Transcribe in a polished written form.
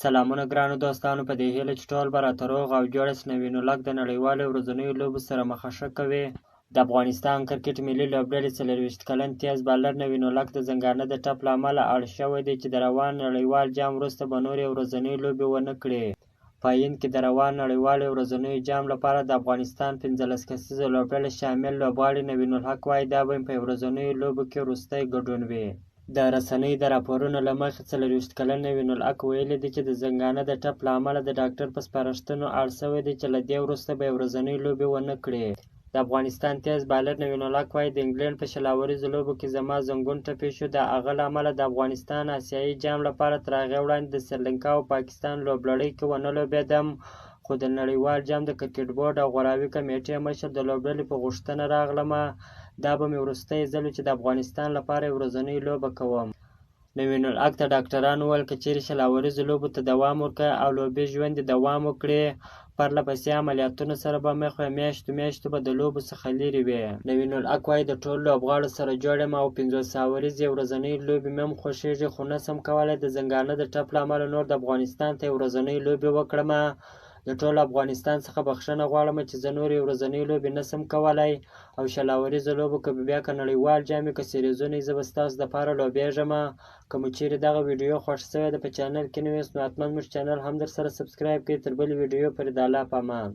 سلامونه ګرانو دوستانو، په دې هیله چې ټول به راته روغ او جوړ یاست. نوین الحق د نړیوالو ورځنیو لوبو سره مخه ښه کوي. د افغانستان کرکټ ملي لوبډلې 24 کلن تېز بالر نوین الحق د زنګانه د ټپ له امله اړ شوی دی چې د روان نړیوال جام وروسته به نورې ورځنۍ لوبې ونه کړي. په هند کې د روان نړیوالو ورځنیو جام لپاره د افغانستان 15 کسیزه لوبډله شامل لوبغاړي نوین الحق وايي دا به په ورځنیو لوبو کې وروستی ګډون وي. د رسنیو د راپورونو له مخې 24 کلن نوین الحق ویلي دي چې د زنګانه د ټپ له امله د ډاکټر په سپارښتنو اړ شوی دی چې له دې وروسته به یې ورځنۍ لوبې ونه کړي. د افغانستان تېز بالر نوین الحق وايي د انګلینډ په 20 اوریزو لوبو کې زما زنګون ټپي شو، د هغه له امله د افغانستان اسیایي جام لپاره تر هغې وړاندې د سریلانکا او پاکستان لوبلړۍ کې ونه لوبېدم، خو د نړیوال جام د کرکټ بورډ او غوراوي کمېټې مشر د لوبډلې په غوښتنه راغلم. دا به مې وروستی ځل وي چې د افغانستان لپاره یوه ورځنۍ لوبه کوم. نوین الحق ته ډاکټرانو وویل که چېرې 20 اوریزو لوبو ته دوام ورکړي او لوبیز ژوند دې دوام وکړي، پرله پسې عملیاتونو سره به مخ وي، میاشتو میاشتو به د لوبو څخه لرې وي. نوین الحق وايي د ټولو لوبغاړو سره جوړ یم او 50 اوریزې ورځنۍ لوبې مې هم خوښېږي، خو نه شم کولی د زنګانه د ټپ له امله نور د افغانستان ته یوه ورځنۍ لوبې وکړم. د ټول افغانستان څخه بخښنه غواړم چې زه نورې ورځنۍ لوبې نه شم کولی او 20 اوریزو لوبو که به بیا که نړیوال جام وي که سیریزونه وي، زه به ستاسو دپاره لوبېږم. که مو چیرې دغه ویډیو خوښ شوې ده، په چینل کې نوي یاست نو حتما موږ چینل هم درسره subscribe کړئ. تر بلې ویډیو پورې د الله په امان.